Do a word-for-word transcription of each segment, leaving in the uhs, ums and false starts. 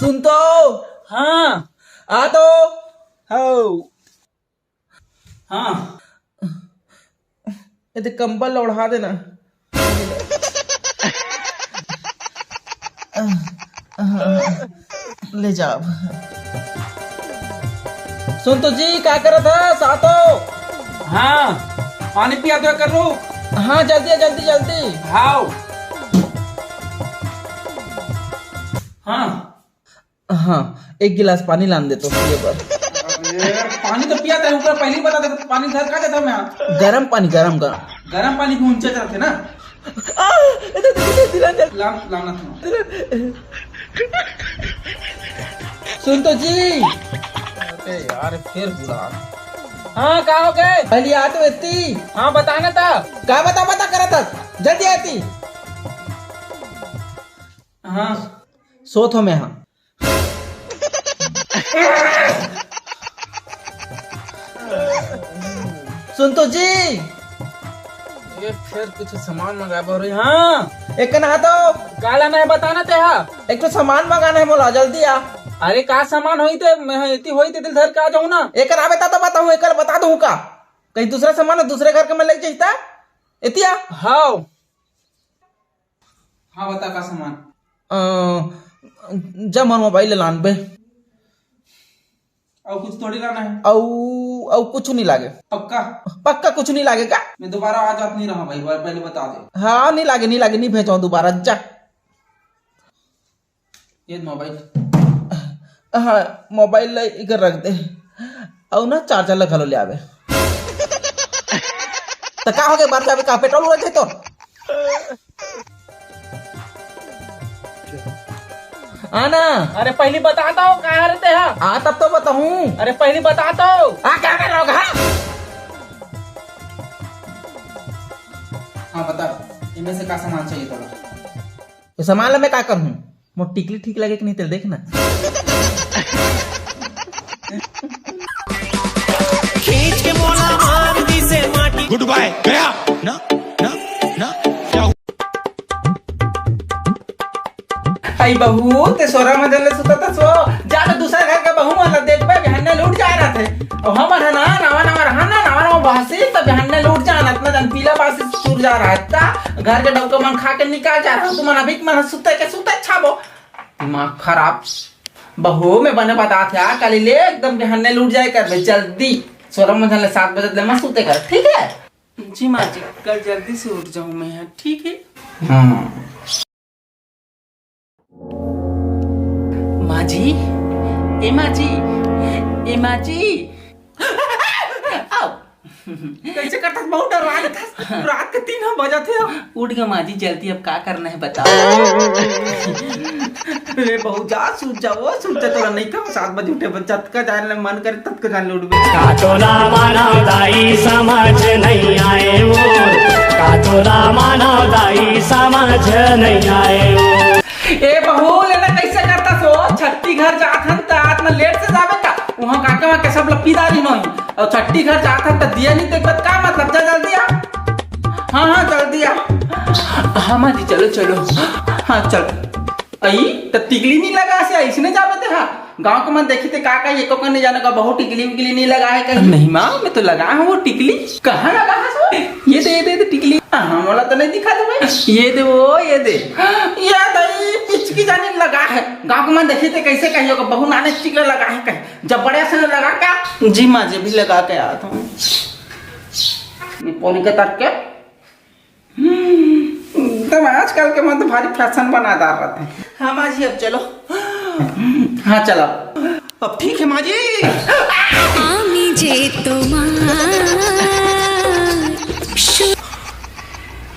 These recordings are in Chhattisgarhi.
सुन तो। हाँ। आ तो। हौ। हाँ। ये दे कंबल ओढ़ा देना। ले जाओ। सुन तो जी, का करत हस? आ तो। हाँ, पानी पिया दो कर लो। हाँ, जल्दी, जल्दी, जल्दी। हाव। हाँ। हाँ, एक गिलास पानी लान दे तो पिए बर। अरे, पानी तो पिया था, ऊपर पहले ही बता देता, पानी घर का देता मैं। गरम पानी, गरम, गरम। गरम पानी भी ऊंचा जाते ना। आ, इधर, इधर, इधर, इधर। लान, लाना था। सुन तो जी। अरे यार, फिर बुला। हाँ, का हो गए? पहले आ तो इतनी। हाँ, बता ना था। का बता, बता करत हस? जल्दी आती। हाँ। सोत हो मैं, हाँ। सुन तो जी। ये फिर कुछ सामान मंगाबो रे। हाँ। एक ना तो। काला नहीं बताना ते हा। एक तो सामान मंगाना है मोला, जल्दी आ। अरे का सामान होई ते, मैं इतनी होई ते दिल धर के आ जाऊँ ना। एक ना बेटा तो बताऊँ, एक बता दूँ का? कहीं दूसरा सामान है, दूसरे घर के मैं लेके जाता। इतिया। हाव। हाँ, बता का सामान? अ, जा मोर मोबाइल लान बे। अउ कुछ थोड़ी लाना है। अउ, अउ कुछ नहीं लागे। पक्का? पक्का कुछ नहीं लागे का? मैं दोबारा आ जात नहीं रहा भाई, पहले बता दे। हाँ, नहीं लागे, नहीं लागे, नहीं भेजो दोबारा, जा। ये मोबाइल। हाँ, मोबाइल ला इकर रख दे। अउ ना चार्जर ला घलो ले आवे। तो का हो गया, बाहर जावे का, पेट्रोल उड़त है तो? आना। अरे पहली बता तो, कहाँ रहते हैं? आ, तब तो बताऊँ। अरे पहली बता तो। आ, क्या कर रहा होगा? हाँ, बता, इनमें से का सामान चाहिए तोला? ये सामान ला मैं का करूँ? मोर टिकली ठीक लगे कि नहीं, तेल देख ना। खींच के मोला मार दी से माटी। गुड बाय, गया ना, ना, ना, क्या हुआ? आई बहू, ते सोरा मजल ले सुता था सो, जा तो दूसरा घर का बहू मन ला देख बे, बिहान ले उठ जा रहा थे। और हमर है ना, नवा नवा रहा ना, नवा नवा बासी, तो बिहान ले उठ जाना, इतना जन पीला बासी सुर जा रहा था, घर के डौका मन खा के निकाल जा रहा, तुमन अभी मन सुते के सुते छाबो। दिमाग खराब। बहू, मैं बने बतात हे, आ, काली ले एकदम बिहान ले उठ जाए कर बे, जल्दी। सोरा मजल ले सात बजे ले मत सुते कर, ठीक है? जी माँ जी, कल जल्दी से उठ जाऊँ मैं यहाँ, ठीक है? हाँ। माँ जी, ए माँ जी, ए माँ जी। आओ। कैसे करता बहुत डर रहा था। रात के तीन हम बजा थे। उठ गया माँ जी, जल्दी अब का करना है बताओ। अरे बहू जा, सूत जा, वो सूत जा, तोरा नहीं कम सात बजे उठे, बस जतका जाने मन करे ततका जाने उठबे। का तोला माना दाई समझ नहीं आए मोर, का तोला माना ए बहू, लेना कैसे करता सो? छट्टी घर जात हन त आत में लेट से जाबे का? वहाँ काका वहाँ के सब लपीदारी नोही। और छट्टी घर जात हन त दिया नहीं देखबत का मतलब? जा जल्दी आ। हाँ, हाँ, जल्दी आ। हाँ माँ जी, चलो, चलो। हाँ, चल। अई, त टिकली नहीं लगा से, इसने जाबे ते हा। गाँव के मन देखी ते का कही, एको कन नहीं जाने का, बहुत टिकली विकली नहीं लगा है कहीं। नहीं माँ, मैं तो लगा हूँ वो टिकली। कहाँ लगा है सो? ये दे, ये दे, ये दे टिकली। हाँ, मोला तो नहीं दिखा दे भाई। ये दे वो, ये दे। ये दे, पिचकी जानी लगा है। गाँव के मन देखी ते कैसे कही, ओकर बहू नाने टिकला लगा है कहीं। जब बड़े से लगा क्या? जी माँ जी, अभी लगा के आत हूँ। पोनी के तक के। हम्म, एकदम आजकल के मन तो भारी फैशन बना डारत हे। हाँ माँ जी, अब चलो। हाँ, चलो। अब ठीक है माँ जी। আমি যে তোমার সু-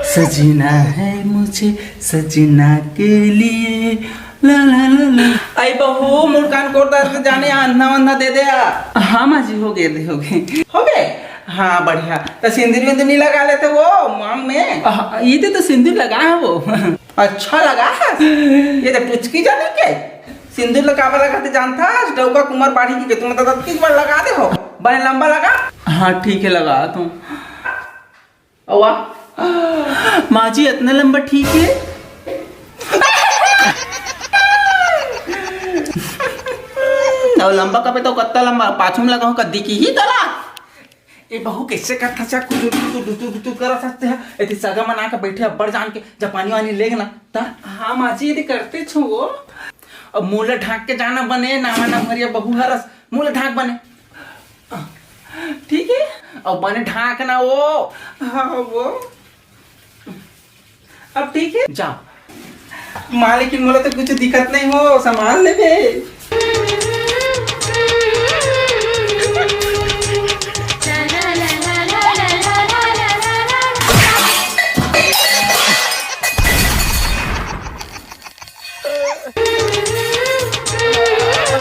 सजना है मुझे सजना के लिए, ला ला ला ला। आई बहू, मुड़कान कोर दर्द जाने अंधा वंधा दे दे आ। हाँ माँ जी, हो गए दे, हो गए। हो गए? हाँ, बढ़िया। तो सिंदूर विंदूर नहीं लगा लेते वो मांग में? आ, ये दे तो सिंदूर लगा है वो। अच्छा लगा है? ये तो पुचकी जाने के सिंदूर लगावे लगा ते जानता है, डौका कुमार बाढ़ी की के तुम तो किस बार लगा दे हो, बने लंबा लगा। हाँ, ठीक है, लगा तुम। अवा, माँ जी, इतना लंबा ठीक है? और लंबा कबे तो कत्ता लंबा, पाछू में लगा हूँ कद्दी की ही तला। ए बहू, कैसे करता चा कुछ दुतु दुतु दुतु दुतु करा सकते हैं? एती सगा मना के बैठे अब्बड़ जान के जब पानी वानी लेग ना ता। हाँ माँ जी, ये करते छो वो। अब मुंह ला ढाक के जाना बने, नावा ना मरिया बहू हरस, मुंह ला ढाक बने। ठीक है, अब बने ढाक ना वो। हाँ वो। अब ठीक है, जा। माँ, लेकिन मोला तो कुछ दिक्कत नहीं हो, संभाल लेबे।